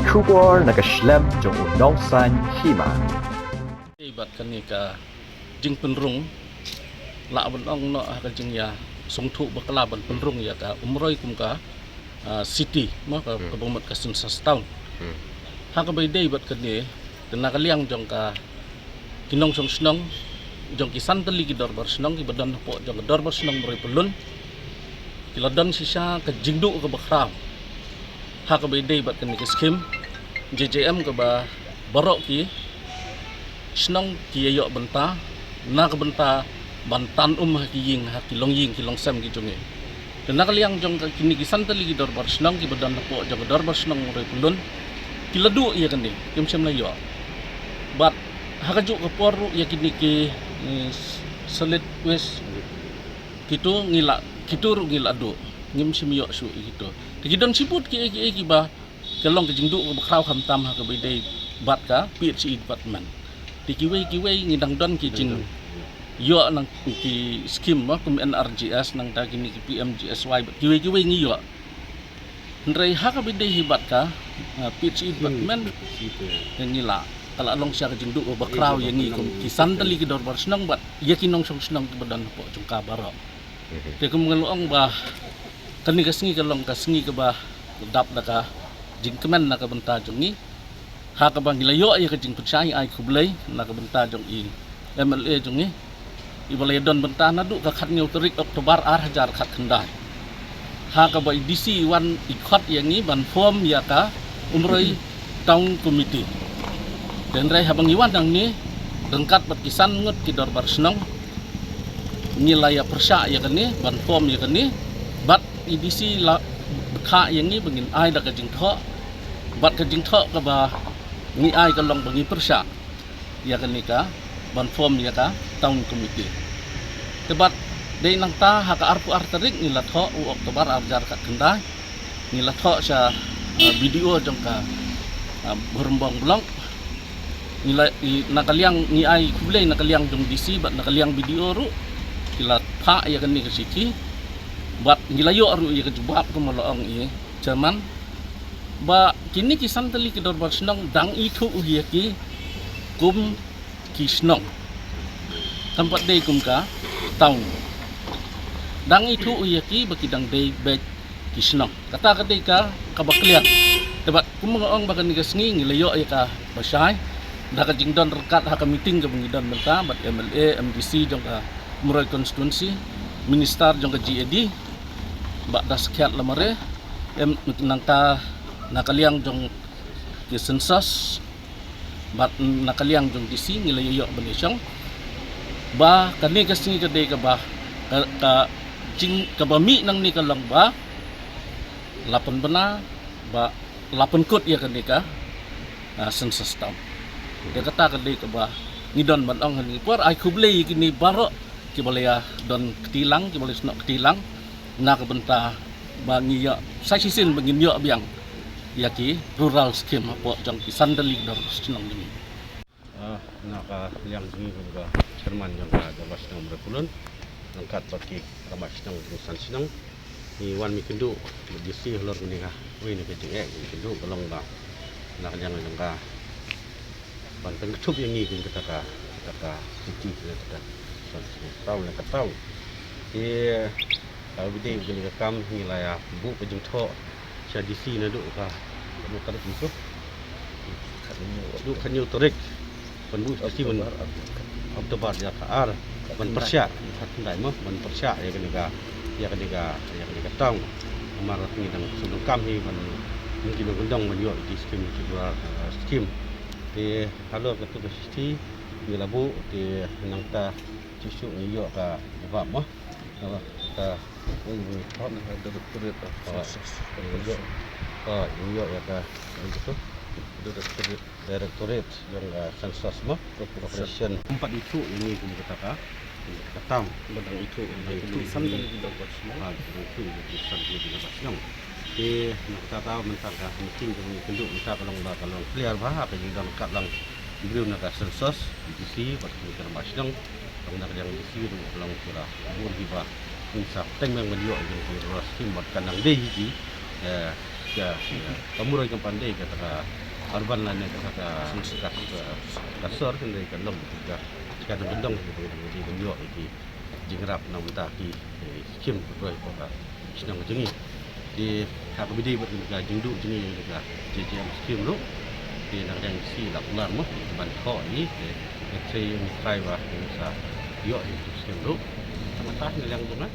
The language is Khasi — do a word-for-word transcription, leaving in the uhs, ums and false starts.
Khubor na ka shlem jong u nongsan hima. Ei, bad kane ka jingpynrung, lah ban ong noh ha ka jingïa sngewthuh bakla ban pynrung ïa ka Umroi kum ka, ah, city, mo, ka, Hmm. ka bamut ka census town. Hmm. Ha kaba ïadei bad kane, te na ka liang jong ka ki nongshong shnong, jong ki san tylli ki dorbar shnong kiba don hapoh jong ka dorbar shnong Umroi Pyllun, ki la don shisha ka jingduh kaba khraw ha kaba ïadei bad kane ka skim J J M, kaba baroh ki shnong ki ïa ïoh bynta na ka bynta ban tan um ha ki ïing, ha ki longïing ki longsem ki jong ngi. Te na ka liang jong ka kine ki san tylli ki dorbar shnong kiba don hapoh jong ka dorbar shnong Umroi Pyllun, ki la duh ïa kane, kim shym la ïoh. Bad ha kajuh ka por ruh ïa kine ki, eh, solid waste, kito ngi la, kito ruh ngi la duh, ngim shym ïoh shuh ïa kito. Te ki don shibun kiei kiei kiba ka long ka jingduh kaba khraw khamtam ha kaba ïadei bad ka P H E department. Te kiwei kiwei ngi dang don ki jingïoh na ki skim, mo, kum N R G S, nangta kine ki P M G S Y, bad kiwei kiwei ngi ïoh. Hynrei ha kaba ïadei hi bad ka, ah, P H E department, Hmm. ngi la, ka la long shisha ka jingduh kaba khraw ïa ngi kum ki san tylli ki dorbar shnong bad ïa ki nongshong shnong kiba don hapoh jong ka baroh. Mhm. Te kum nga la ong ba kane ka sngi ka long ka sngi kaba dap da ka jingkmen na ka bynta jong ngi. Ha kaba ngi la ïoh ïa ka jingpynshai ai khublei na ka bynta jong i M L A jong ngi, iba la ïa don bynta naduh ka khathynñiew tarik October ar hajar khatkhyndai. Ha kaba i D C i wan i khot ïa ngi ban form ïa ka Umroi Town Committee. Te hynrei haba ngi wan hangne ryngkat bad ki san ngut ki dorbar shnong, ngi la ïa pyrshah ïa kane, ban form ïa kane, bad i D C la bthah ïa ngi ba ngin ai da ka jingthoh, bad ka jingthoh kaba ngi ai ka long ba ngi pyrshah ïa kane ka ban form ïa ka town committee. Te bad dei nangta ha ka arphew ar tarik ngi la thoh u October ar hajar khatkhyndai, ngi la thoh sha, eh, B D O jong ka, eh, Buhrembong Block. Ngi la, i, na ka liang ngi ai khublei na ka liang jong D C bad na ka liang B D O ruh, ki la phah ïa kane ka shithi. Bad ngi la ïoh ruh ïa ka jubab, kumba la ong i chairman, ba kine ki san tylli ki dorbar shnong dang ithuh ïa ki kum ki shnong, kam pat dei kum ka town. Dang ithuh ïa ki ba ki dang dei beit ki shnong. Kata ka dei ka, kaba clear. Te bad kumba nga ong ba kane ka sngi ngi la ïoh ïa kaba shai da ka jingdon ryngkat ha ka meeting kaba ngi don mynta bad M L A, M D C jong ka Umroi constituency, minister jong ka G A D, Bah Daskhiat Lamare, em, nangta na ka liang jong ki census bad na ka liang jong D C, ngi la ïoh ban ïashong ba kane ka sngi ka dei kaba, ka, ka jing, kaba mih nangne ka long ba la pynbna, ba la pynkut ïa kane ka, ah, census town. Te kata ka dei kaba ngi don ban ong ha kane ka por. Ai khublei ïa kine baroh kiba la ïa don kti lang, kiba la ïa snoh kti lang na ka bynta ba ngi ïoh sa shisien ba ngin ïoh biang ïa ki rural scheme hapoh jong ki san tylli ki dorbar shnong jong ngi. Ah, na ka liang jong ngi kum ka chairman jong ka dorbar shnong Umroi Pyllun, ryngkat bad ki rangbah shnong jong san shnong, ngi wan mih kynduh bad D C halor kane ka, wei, na ka jingeh mih kynduh ka long ba na ka liang jong ka ban pynkynthoh ïa ngi kum kata ka, kata ka city, kata ka town, kata ka town. Te ka ba dei kane ka kam ngi la ïa buh ka jingthoh sha D C naduh ka, naduh ka tarik ngi, naduh ka hynñiew tarik. Ban buh sha D C ban October ar hajar khatar, ban pyrshah, khatkhyndai mo, ban pyrshah ïa kane ka, ïa kane ka, ïa kane ka town. Namar ngi dang sngewdonkam hi ban, ngi dang kyndong ban ïoh ïa ki skim, ki rural, eh, skim. Te halor katu ka shithi ngi la buh, te nangta shisha ngi ïoh ka jubab mo. Ka, ka, ngi, ngi, Directorate of, oh, Census, ngi ïoh, oh, ngi ïoh ïa ka, ïa ka Directorate, Directorate jong ka Census mo, Corporation. Ym pat ithuh ïa ngi kum kata ka, kum kata ka town. Ba dang ithuh ïa ngi, ba dang ithuh ïa ngi. Ba dang ithuh ïa ngi, ba dang ithuh ïa ngi. Te na kata ka mynta ka meeting ka ngi kynduh mynta ka long ba ka long clear bha, ka jingdon kat lang briew na ka Census, D C bad ki rangbah shnong. Ka bynta ka liang D C ruh ka long ka la bun hi ba ngin sa teng meng ban ïoh ïa ki rural scheme bad ka nang dei hi ki, eh, ka, ka muroi kam pat dei kata ka urban lane kata ka, ka, ka sor, kan dei ka long ka, ka dong dong ka dong dong ïoh ïa ki jingïarap na bynta ki, eh, skim ka roi ka shnong jong ngi. Te ha kaba ïadei bad ka jingduh jong ngi ka J J M skim ruh, te na ka liang C la kular mo ban thoh ïa, te, te trei ïa ngi trai ba ngi sa ïoh ïa ka skim ruh. Tang kata na liang jong nga.